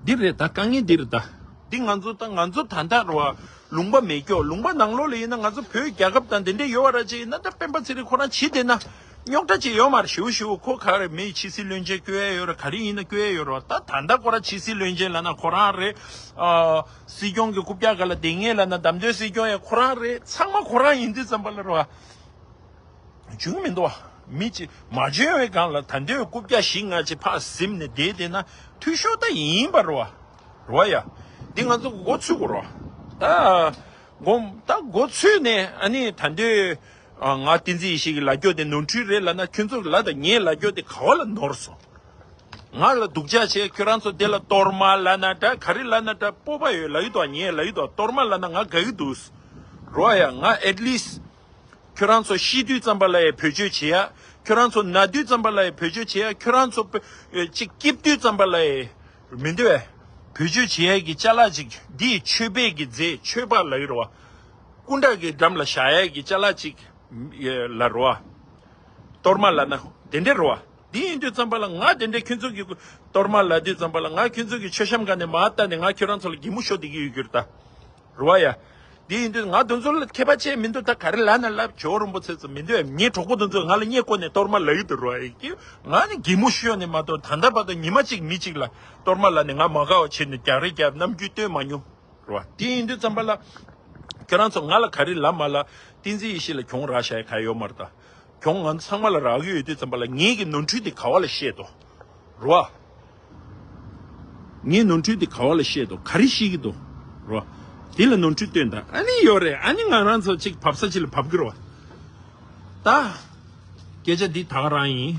འདི་རེད་ད། དཀའ་ངལ་འདི་རེད་ད། འདི་ང་ཚོ་ད་ང་ཚོ་ད་ལྟ་རེད་བ། ལུང་པ་མེད་སྐྱོ། ལུང་པ་ནང་ལོགས་ལ་ཡིན་ན་ང་ཚོ་བོད་རྒྱལ་ཁབ་དང་དེ་འདྲས་ཡོད་བ་ར་ཅིག་ཡིན་ན། ད་སྤེན་པ་ཚེ་རིང་ཁོ་རང་བྱིས་བསྡད་ན་རྙོག་དྲ་ཅིག་ཡོད་མ་རེད། ཞུ་ཞུ་ཁོ་ག་རེ་མི་ཡི་ཕྱི་སྲིད་བློན་ཆེན་བསྐོ་ཡ་ཡོད་ར། ག་རེ་ཡིན་ན་བསྐོ་ཡ་ཡོད་ར། ད་ད་ལྟ་ཁོ་རང་ཕྱི་སྲིད་བློན་ཆེན་ལབ་ན་ཁོ་རང་རེད། ཨ། སྲིད་སྐྱོང་གི་རྐུབ་བཀྱག་སྒང་ལ་བསྡད་མཁན་ལབ་ན་བདམས་ཐོན་སྲིད་སྐྱོང་ཡང་ཁོ་རང་རེད། ཚང་མ་ཁོ་རང་ཡིན་དུས་ཙམ་པ་ལ་རེད་བ། བྱུང་མི་འདུག་བ། མི་གཅིག་མ་བྱོན་བའི་སྒང་ལ་ད་འདོད་རྐུབ་བཀྱག་བཞི་ལྔ་ཅིག་ཕར་ཟིམ་ནས་བསྡད་བསྡད་ན་འཐུས་ཤོར་ད་ཡིན་པ་རེད་བ། རེད་བ་ཡ། འདི་ང་ཚོ་མགོ་ཚོས་དགོས་རེད་བ། ད་མགོ་ད་མགོ་ཚོས་ནས་ཨ་ནི་ད་འདོད་ང་བསྟན་འཛིན་ཡེ་ཤེས་ཀྱི་ལབ་རྒྱུ་དེ་ནོར་འཁྲུལ་རེད་ལབ་ན། ཁྱོད་ཚོ་ལབ་དང་། ངས་ལབ་རྒྱུ་དེ་ག་བ་ལ་ནོར་སོང་། ང་ལ་སྡུག་ཅག་བྱས། ཁྱོད་རང་ཚོ་དེ་ལ་གཏོར་མ་ལབ་ན་འདྲ། ག་རེ་ལབ་ན་འདྲ། སྤོབས་པ་ཡོད་ལབ་ཡི་འདུག་ངས་ལབ་ཡི་འདུག་གཏོར་མ་ལབ་ན་ང་དགའ་གི་འདུག་རེད་བ་ཡ། ང་at least ཁྱོད་རང་ཚོ་ཤི་དུས་ཙམ་པ་ལ་ཡ་བེད་སྤྱོད་བྱེད་ཡ། ཁྱོད་རང་ཚོ་ན་དུས་ཙམ་པ་ལ་ཡ་བེད་སྤྱོད་བྱེད་ཡ། ཁྱོད་རང་ཚོ་ཅིག་སྐྱིད་དུས་ཙམ་པ་ལ་ཡ་མི་འདུག་བས། བེད་སྤྱོད་བྱེད་ཡ་གི་ཅ་ལག་ཅིག་འདི་ཆོས་པའི་གི་རྫས། ཆོས་པ་ལབ་ཡི་རེད་བ། སྐུ་འདྲ་གི་འགྲམ་ལ་བཞག་ཡ་གི་ཅ་ལག་ཅིག་ལ་རེད་བ། གཏོར་མ་ལབ་ན་དེ་འདྲ་རེད་བ། འདི་ཡིན་དུས་ཙམ་པ་ལ་ང་དེ་འདྲ་ཁྱོད་ཚོ་གི་གཏོར་མ་ལབ་དུས་ཙམ་པ་ལ་ང་ཁྱོད་ཚོ་གི་མཆོད་བཤམས་སྒང་ནས་མར་བལྟས་ནས་ང་ཁྱོད་རང་ཚོ་ལ་གད་མོ་ཤོར་བསྡད་ཀྱི་ཡོད་རྒྱུ་རེད་ད། རེད་བ་ཡ། འདི་ཡིན་དུས་ང་དེ་ཚོ་ལ་ཁྱད་པར་ཅིག་མི་འདུག་ད་ག་རེ་ལབ་ན་ལབ། ཇོ་བོ་རིན་པོ་ཆེ་ཚོ་མི་འདུག་བས། ངའི་གྲོགས་པོ་དེ་ཚོས་ང་ལ་བརྙས་བཀོད་ནས་གཏོར་མ་ལབ་ཀྱི་འདུག་རེད་བ་ཡ། ང་ནི་གད་མོ་ཤོར་ནས་མ་གཏོགས་ད་ལྟ་བར་དུ་ཉི་མ་གཅིག་མི་གཅིག་ལ་གཏོར་མ་ལབ་ནས་ང་མ་དགའ་བ་བྱས་ནས་རྒྱག་རེས་རྒྱབ། རྣམ་འགྱུར་སྟོན་མ་མྱོང་། རེད་བ། དེ་ཡིན་དུས་ཙམ་པ་ལ་ཁྱོད་རང་ཚོ་ང་ལ་ག་རེ་ལབ་མ་ལབ། བསྟན་འཛིན་ཡེ་ཤེས་ལ་གྱོང་རག་བཞག་ཡ་ག་ཡོད་མ་རེད་ད། གྱོང་ང་ཚོ་ཚང་མ་ལ་རག་གི་ཡོད་དུས་ཙམ་པ་ལ་ངེད་ཀྱི་ནོར་འཁྲུལ་དེ་ག་བ་ལ་བཤད་དོ། རེད་བ། ངའི་ནོར་འཁྲུལ་དེ་ག་བ་ལ་བཤད་དོ། ག་རེ་ཤེས་ཀྱི་འདུག་རེད་བ། དེ་ལ་ནོར་འཁྲུལ་སྟོན་ད། ཨ་ནི་ཡོད་རེད། ཨ་ནི་ང་རང་ཚོ་ཅིག་བབས་ས་ཅིག་ལ་བབས་ཀྱི་རེད་བ། ད་སྐད་ཆ་འདི་ད་ག་རང་ཡིན།